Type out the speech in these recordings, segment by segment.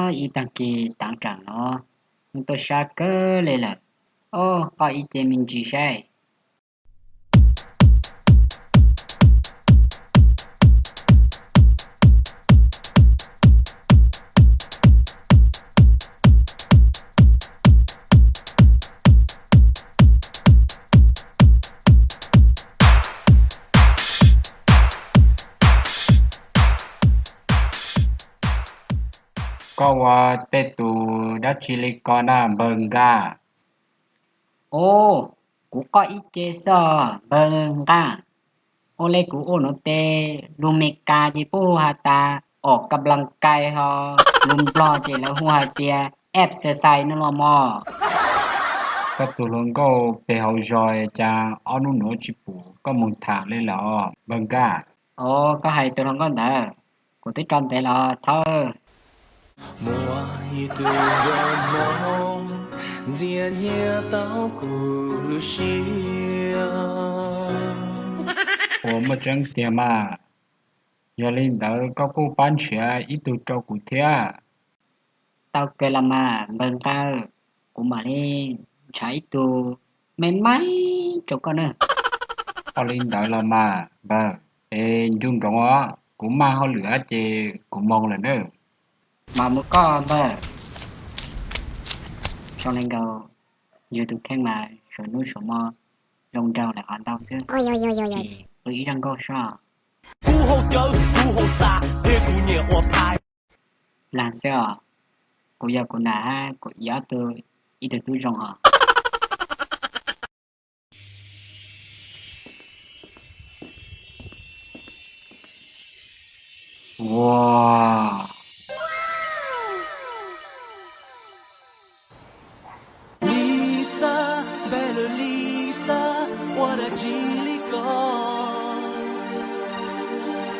Ib tag kis tav tsam no, tuaj sab kawg li lawm. Ov, qoj ib ce me ntsis saib. Koj ua tej tus dab tsi li ko na npawg Nkaj? Ov, kuv qoj ib ce xwb npawg Nkaj. Ua li kuv ua nuav tes lug Meskas ces puab hu has tas ov ka blan kai ho, lug Nplog ces lawv hu hais tias exercise no los mog. Koj tus hluas nkauj pem hauv zos cas ob nub nuav tsi pum koj moog tham li lawm npawg Nkaj? Ov, koj hais tus hluas nkauj ntawd, kuv twb tso ntev los thawj. Muaj ib tug nkauj Hmoob ntxias nyiam tau kuv lub siab. Ua muaj tseeb tiag mas. Yog li ntawd koj kuj pab nrhiav ib tug rau kuv thiab. Tau kawg los mas npawg Nkaj, kuv mam li nrhiav ib tug me me rau koj na. Ua li ntawd los mas npawg, es ncu ntsoov os, kuv maj hauj lwm ces kuv moog lawm nawb. Mas mus koj npawg. Zoo li nkaus yus tus kheej mas suav nub suav mo zoo nraug lawm hov ntau xwb. Tsis pw ib zaj nkauj soj. Laag xwb os, kuv yog kuv nam hab kuv yog ib tug tub zoo os. Ua Lisa, npe lug Lisa, ua dab tsi li ko?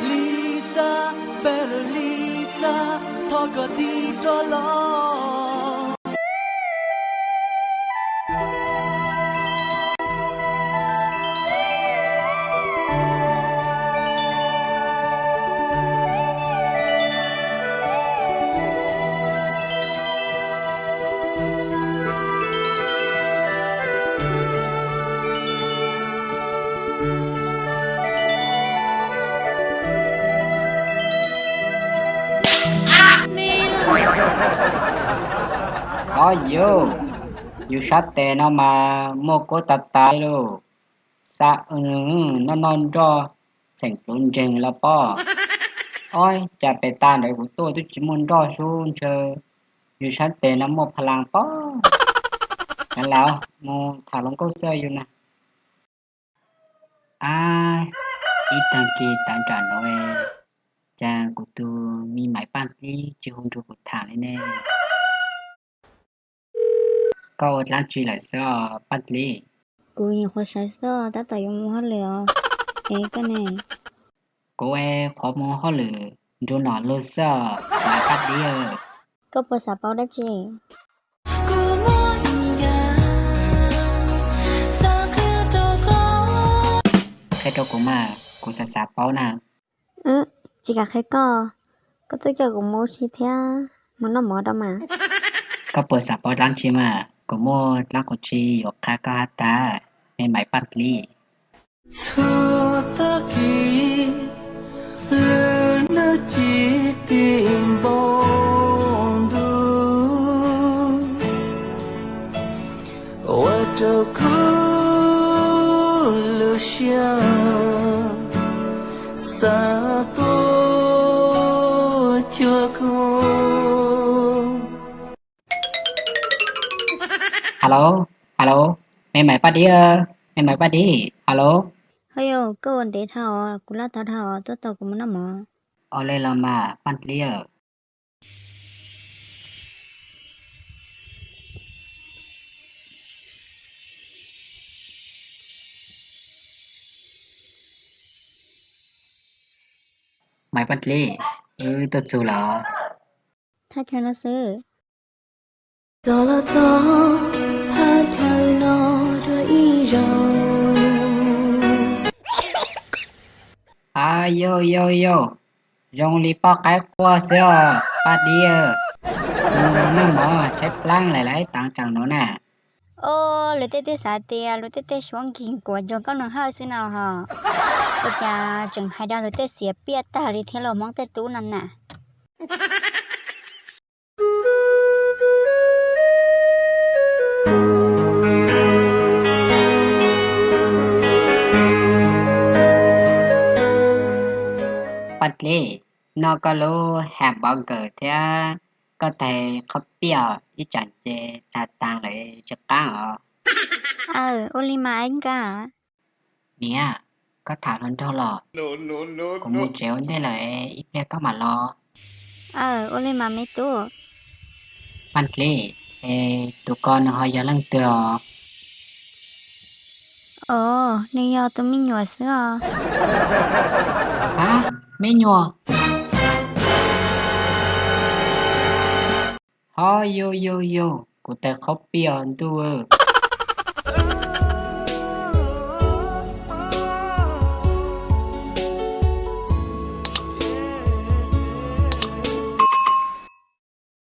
Lisa, npe lug Lisa, thov koj tig rov los. Ov yus, yus sab tes no mas muaj kuab tas tas li lauj. Xa, noj noj nroj txheem tsuv ntseeg los pob. Ob, cas pem tas ntawd kuv tuaj twb tsis muaj nroj sub ntshe yus sab tes no muaj pha laas pob. Kav liam, mus tham hluas nkauj xwb yus na. Ab, ib tag kis tav nram no, cas kuv tus me Maiv Paj Dlib tsis hu nrug kuv tham li ne? Koj ua dlaab tsi lawm xwb os Paj Dlib? Kuv nyuam qhuav sawv xwb, tab tom yuav mus hauj lwm os. Es koj ne? Kuv es qhuav mus hauj lwm nrug nom lug xwb os Maiv Paj Dlib. Koj puas xav paub dab tsi? Qhia rau kuv mas, kuv xav xav paub na. Tsis kam qhia koj, koj tuaj coj kuv mus ua si thiab, mus noj mov rau mas. Koj puas xav paub dlaab tsi mas, kuv muaj dlaab qhov tsi yuav qha koj hab tag, me Maiv Paj Dlib. Txhua tag kis lub nub ci ti npoo ntuj, ua rau kuv lub siab xav tuaj cuag kuv. Hello, hello, me Maiv Paj Dlib, me Maiv Paj Dlib, hello. Ho yog koj ua ntev dhau os, kuv laj tau dhau os, tuaj tos kuv mus noj mov. Ua li los mas Paj Dlib. Maiv Paj Dlib, wb tuaj txug lawm. Thaj chaw no xwb. Txog los txog thaj chaw no dua ib zaug. Aw, yog yog yog, zoo li poj qaib quaj xwb os Paj Dlib. Noj mov tshaib plab lawm lawv tav tsaus nuav na. Os, luag tej twb xav tias luag tej tej suab nkig kuas cuag koj nus hawj xwb no hos. Ua cas tseem hais rau luag tej xiav piaj tag li thiab los Hmoob tej tub no na. Paj Dlib, noj koj lub hamburger thiab koj tag qhob piaj ib tsam ces txha taag lawm tsis qaab os. Aw, ua li mas Nkaj. Niam, koj tham hluas nraug los? Kuv mus tsev ua ntej lawm, ib pliag koj mam los. Aw, ua li mas me tub. Paj Dlib, es tus ko nws ho yog leej twg os? Os, nws yog tus me nyuam xwb os. Hab, me nyuam? Ho yug yug yug, kuv tag qhob piaj ntuj.